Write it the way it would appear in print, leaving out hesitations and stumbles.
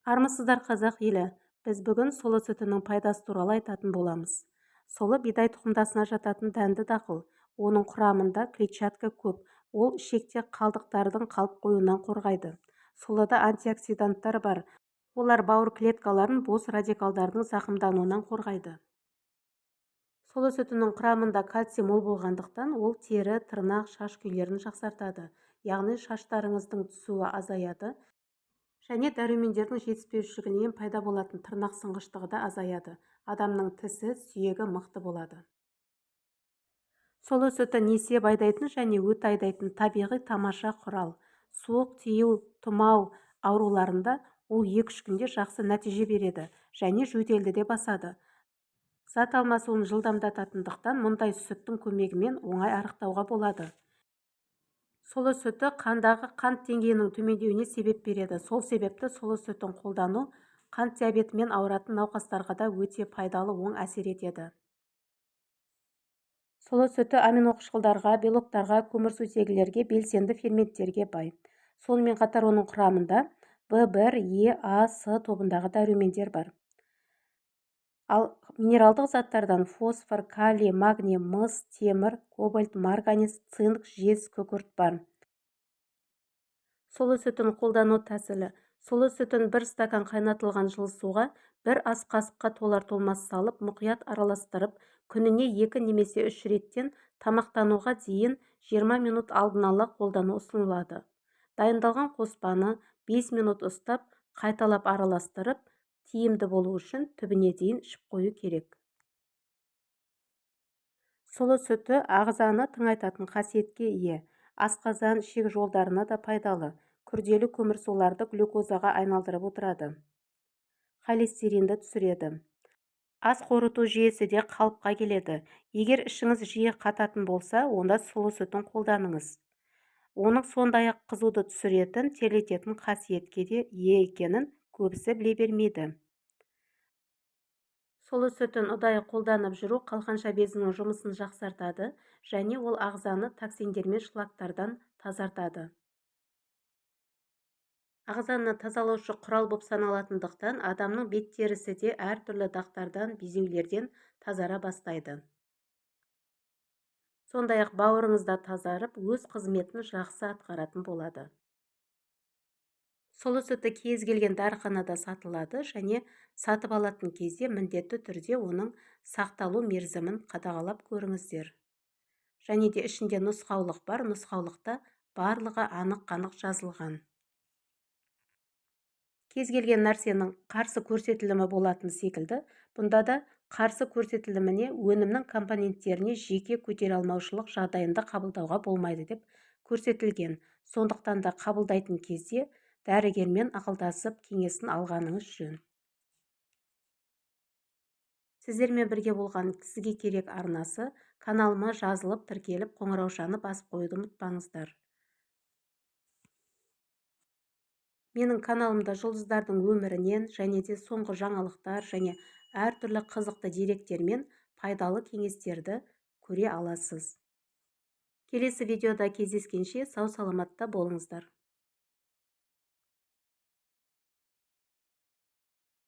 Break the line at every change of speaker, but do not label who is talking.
Армысыздар, қазақ елі! Біз бүгін сұлы сүтінің пайдасы туралы айтатын боламыз. Сұлы бидай тұқымдасына жататын дәнді дақыл. Оның құрамында клетчатка көп. Ол ішекте қалдықтардың қалып қоюынан қорғайды. Сұлыда антиоксиданттар бар. Олар бауыр клеткаларын бос радикалдардың зақымдануынан қорғайды. Сұлы сүтінің құрамында кальций мол болғандықтан, ол тері, тырнақ, шаш күйлерін жақсартады. Яғни шаштарыңыздың түсуі азаяды және дәрумендердің жетіспеушілігінен пайда болатын тырнақ сынғыштығы да азаяды. Адамның тісі, сүйегі мықты болады. Сұлы сүті несеп айдайтын және өт айдайтын табиғи тамаша құрал. Суық тию, тұмау ауруларында ол 2-3 күнде жақсы нәтиже береді және жөтелді де басады. Зат алмасуын жылдамдататындықтан, мұндай сүттің көмегімен оңай арықтауға болады. Сұлы сүті қандағы қант деңгейінің төмендеуіне себеп береді. Сол себепті сұлы сүтін қолдану қант диабетімен ауыратын науқастарға да өте пайдалы, оң әсер етеді. Сұлы сүті аминоқышқылдарға, белоктарға, көмірсутегілерге, белсенді ферменттерге бай. Сонымен қатар оның құрамында В1, Е, А, С тобындағы дәрумендер бар. Ал минералдық заттардан фосфор, калий, магний, мыс, темір, кобальт, марганец, цинк, жез, күкірт бар. Сұлы сүтін қолдану тәсілі: сұлы сүтін бір стакан қайнатылған жылы суға бір ас қасыққа толар-толмас салып, мұқият араластырып, күніне 2 немесе 3 реттен тамақтануға дейін 20 минут алдын ала қолдану ұсынылады. Дайындалған қоспаны 5 минут ұстап, қайталап араластырып, тиімді болу үшін түбіне дейін ішіп қою керек. Сұлы сүті ағзаны тыңайтатын қасиетке ие. Асқазан, ішек жолдарына да пайдалы. Күрделі көмірсуларды глюкозаға айналдырып отырады. Холестеринді түсіреді. Ас қорыту жүйесі де қалыпқа келеді. Егер ішіңіз жиі қататын болса, онда сұлы сүтін қолданыңыз. Оның сондай-ақ қызуды түсіретін, терлететін қасиетке де ие екенін көбісі біле бермейді. Сұлы сүтін ұдайы қолданып жүру қалқанша безінің жұмысын жақсартады және ол ағзаны токсиндер мен шлактардан тазартады. Ағзаны тазалаушы құрал боп саналатындықтан, адамның бет терісі де әртүрлі дақтардан, безеулерден тазара бастайды. Сондай-ақ бауырыңыз да тазарып, өз қызметін жақсы атқаратын болады. Сұлы сүті кез келген дәріханада сатылады және сатып алатын кезде міндетті түрде оның сақталу мерзімін қадағалап көріңіздер. Және де ішінде нұсқаулық бар, нұсқаулықта барлығы анық-қанық жазылған. Кез келген нәрсенің қарсы көрсетілімі болатын секілді, бұнда да қарсы көрсетіліміне өнімнің компоненттеріне жеке көтере алмаушылық жағдайында қабылдауға болмайды деп көрсетілген. Сондықтан да қабылдайтын кезде дәрігермен ақылдасып, кеңесін алғаныңыз жөн. Сіздермен бірге болған «Сізге керек» арнасы. Каналыма жазылып, тіркеліп, қоңыраушаны басып қоюды ұмытпаңыздар. Менің каналымда жұлдыздардың өмірінен және де соңғы жаңалықтар және әртүрлі қызықты деректер мен пайдалы кеңестерді көре аласыз. Келесі видеода кездескенше сау-саламатта болыңыздар.